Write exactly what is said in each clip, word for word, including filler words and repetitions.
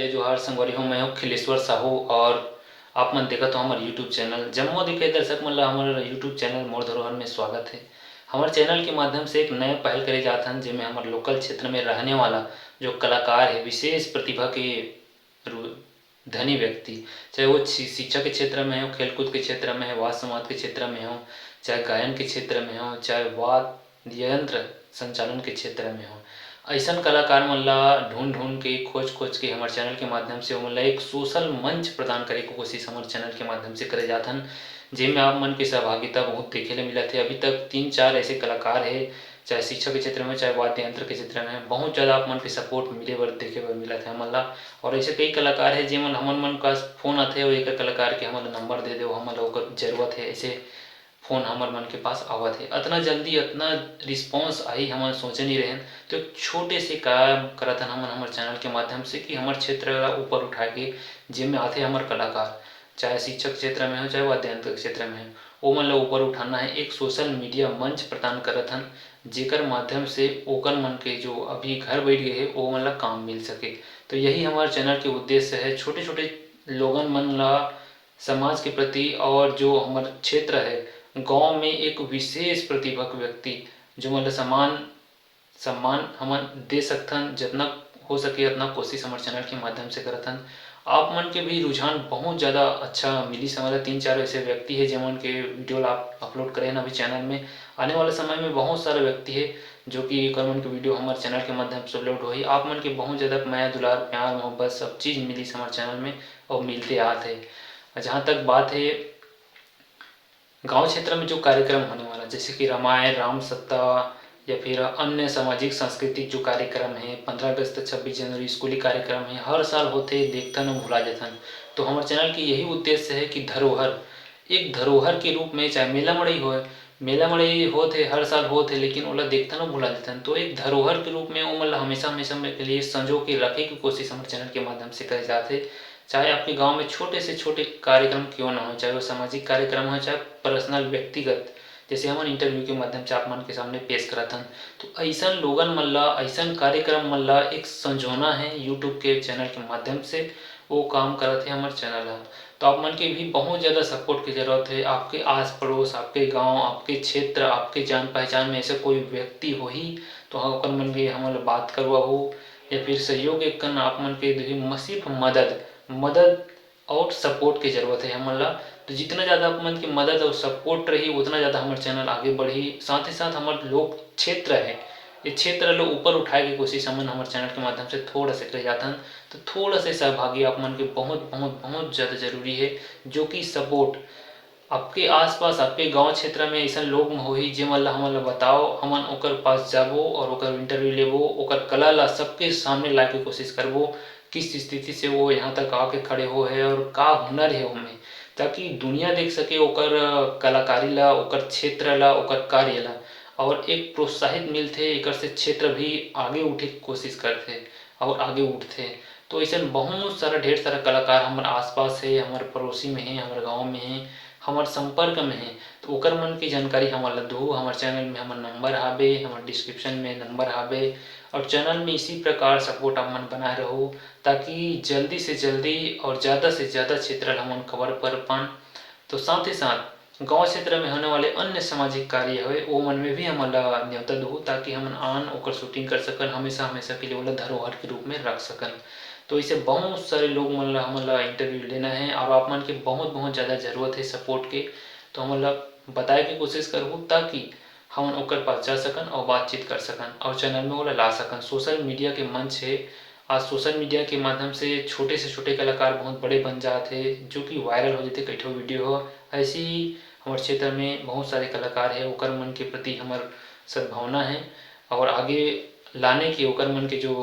जोहार संगवारी हो, मैं हूं खिलेश्वर साहू और आप मन देखत हो हमर YouTube चैनल। जम्मो देखे दर्शक मन ला हमर YouTube चैनल मोर धरोहर में स्वागत है। हमर चैनल के माध्यम से एक नया पहल करे जात हन, जेमे हमर लोकल क्षेत्र में रहने वाला जो कलाकार है, विशेष प्रतिभा के रू-, धनी व्यक्ति, चाहे वो शि-, शिक्षा के क्षेत्र में हो, खेलकूद के क्षेत्र में हो, वाद संवाद के क्षेत्र में हो, चाहे गायन के क्षेत्र में हो, चाहे वाद्य यंत्र संचालन के क्षेत्र में हो, ऐसन कलाकार मन ला ढूंढ ढूंढ के, खोज खोज के हमर चैनल के माध्यम से ओमन ला एक सोशल मंच प्रदान करे के कोशिश हमर चैनल के माध्यम से करे जात हन, जेमे आप मन के सहभागिता बहुत देखे ले मिलत हे। अभी तक तीन चार ऐसे कलाकार हे, चाहे शिक्षा के क्षेत्र में, चाहे वाद्य यंत्र के क्षेत्र में, बहुत ज़्यादा आप मन के सपोर्ट मिले बर, देखे बर मिलत हे हमन ला। और ऐसे कई कलाकार हे, जेमन हमन मन का फोन आथे और एक कलाकार के हमन ला नंबर दे देव, हमन ला ओकर जरूरत हे, ऐसे फोन हमर मन के पास आवत हे। अतना जल्दी अतना रिस्पॉन्स आही, हमन सोचे नहीं रहेन। तो एक छोटे से काम करत हन हमन हमर चैनल के माध्यम से कि हमर क्षेत्र ला ऊपर उठा के, जेमे आथे हमर कलाकार, चाहे शिक्षक क्षेत्र में हो, चाहे वाद्य यंत्र के क्षेत्र में हो, ओमन ला ऊपर उठाना है। एक सोशल मीडिया मंच प्रदान करत हन, जेकर माध्यम से ओकर मन के जो अभी घर बैठ गए हे, ओमन ला काम मिल सके। तो यही हमारे चैनल के उद्देश्य है, छोटे छोटे लोगन मन ला समाज के प्रति और जो हमर क्षेत्र है, गांव में एक विशेष प्रतिभा के व्यक्ति, जो मतलब सम्मान, सम्मान हमन दे सकथन, जितना हो सके उतना कोशिश हमर चैनल के माध्यम से करत हन। आप मन के भी रुझान बहुत ज़्यादा अच्छा मिली समझ ला। तीन चार ऐसे व्यक्ति है, जेमन के वीडियो ला आप अपलोड करे हन अभी चैनल में। आने वाले समय में बहुत सारे व्यक्ति है, जो कि एकर मन के वीडियो हमर चैनल के माध्यम से अपलोड होही। आप मन के बहुत ज़्यादा मया, दुलार, प्यार, मोहब्बत, सब चीज़ मिली हमर चैनल में और मिलते आत है। जहाँ तक बात है गांव क्षेत्र में जो कार्यक्रम होने वाला, जैसे कि रामायण, राम सत्ता या फिर अन्य सामाजिक सांस्कृतिक जो कार्यक्रम है, पंद्रह अगस्त, छब्बीस जनवरी, स्कूली कार्यक्रम है, हर साल होते, देखथन और भुला जाथन। तो हमर चैनल के यही उद्देश्य है कि धरोहर, एक धरोहर के रूप में, चाहे मेला मड़ई होए, मेला मड़ई होत हे, हर साल होत हे, लेकिन ओला देखथन और भुला जाथन। तो एक धरोहर के रूप में ओमन ला हमेशा, हमेशा में के लिए संजो के रखे के कोशिश हमर चैनल के माध्यम से करे जात हे। चाहे आपके गांव में छोटे से छोटे कार्यक्रम क्यों ना हो, चाहे वो सामाजिक कार्यक्रम हो, चाहे पर्सनल, व्यक्तिगत, जैसे हमन इंटरव्यू के माध्यम से आप मन के सामने पेश करत हन, तो ऐसन लोगन मन ला, ऐसन कार्यक्रम मन ला एक संजोना है YouTube के चैनल के माध्यम से, वो काम करत हे हमर चैनल ह। तो आप मन के भी बहुत ज़्यादा सपोर्ट के जरूरत है। आपके आस पड़ोस, आपके गांव, आपके क्षेत्र, आपके जान पहचान में ऐसे कोई व्यक्ति होही, तो हाँ, ओकर मन के हमन ला बात करवाहू या फिर सहयोग एक कन आप मन के देहू, म-, सिर्फ मदद, मदद और सपोर्ट के जरूरत है हमन ला। तो जितना ज़्यादा आप मन की मदद और सपोर्ट रही, उतना ज़्यादा हमर चैनल आगे बढ़ी। साथ ही साथ हमर लोक क्षेत्र है, ये क्षेत्र ला ऊपर उठाए के कोशिश हमन हमर चैनल के माध्यम से थोड़ा से करे जाथन। तो थोड़ा से सहभागी आप मन के बहुत, बहुत, बहुत ज़्यादा जरूरी है, जो कि सपोर्ट आपके आसपास, आपके गांव क्षेत्र में ऐसन लोग म होही, जेमन ला हमन ला बताओ, हमन ओकर पास जाबो और ओकर इंटरव्यू लेबो, ओकर कला ला सबके सामने लाए के कोशिश करबो, किस स्थिति से वो यहाँ तक आके खड़े हो है और का हुनर है ओमे, ताकि दुनिया देख सके ओकर कलाकारी ला, ओकर क्षेत्र ला, ओकर कार्य ला, और एक प्रोत्साहित मिलथे, एकर से क्षेत्र भी आगे उठे के कोशिश करथे और आगे उठथे। तो ऐसन बहुत सारा, ढेर सारा कलाकार हमर आसपास है, हमर पड़ोसी में है, हमर गांव में है, हमर संपर्क में है, तो ओकर मन की जानकारी हमन ला दू। हमर चैनल में हमर नंबर हाबे, हमर डिस्क्रिप्शन में नंबर हाबे, और चैनल में इसी प्रकार सपोर्ट आप मन बनाए रहो, ताकि जल्दी से जल्दी और ज़्यादा से ज़्यादा क्षेत्र ला हमन कवर कर पान। तो साथ ही साथ गांव क्षेत्र में होने वाले अन्य सामाजिक कार्य होए, वो मन में भी हमन ला न्योता दू, ताकि हमन आन ओकर शूटिंग कर सकन, हमेशा, हमेशा के लिए ओला धरोहर के रूप में रख सकन। तो इसे बहुत सारे लोग मन ला, हमन ला इंटरव्यू लेना है और आप मन के बहुत, बहुत ज़्यादा ज़रूरत है सपोर्ट के। तो हमन ला बताए के कोशिश करहू, ताकि हमन ओकर पास जा सकन और बातचीत कर सकन और चैनल में ओला ला सकन। सोशल मीडिया के मंच है, आज सोशल मीडिया के माध्यम से छोटे से छोटे कलाकार बहुत बड़े बन जात हे, जो कि वायरल हो जाते कई ठो वीडियो हो। ऐसे ही हमर क्षेत्र में बहुत सारे कलाकार है, ओकर मन के प्रति हमर सद्भावना है और आगे लाने के ओकर मन के जो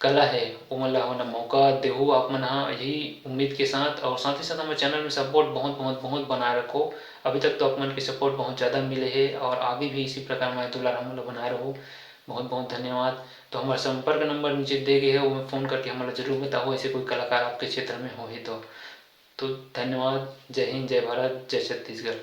कला है, ओमन ला हमन मौका देहू आप मन हा, यही उम्मीद के साथ। और साथ ही साथ हमर चैनल में सपोर्ट बहुत, बहुत, बहुत बनाए रखो। अभी तक तो आप मन के सपोर्ट बहुत ज़्यादा मिले है और आगे भी इसी प्रकार मया दुलार हमन ला बनाए रहो। बहुत, बहुत धन्यवाद। तो हमर संपर्क नंबर नीचे दे गए है, ओमे फोन करके हमन ला जरूर बताओ, ऐसे कोई कलाकार आपके क्षेत्र में होही तो। तो धन्यवाद। जय हिंद, जय भारत, जय छत्तीसगढ़।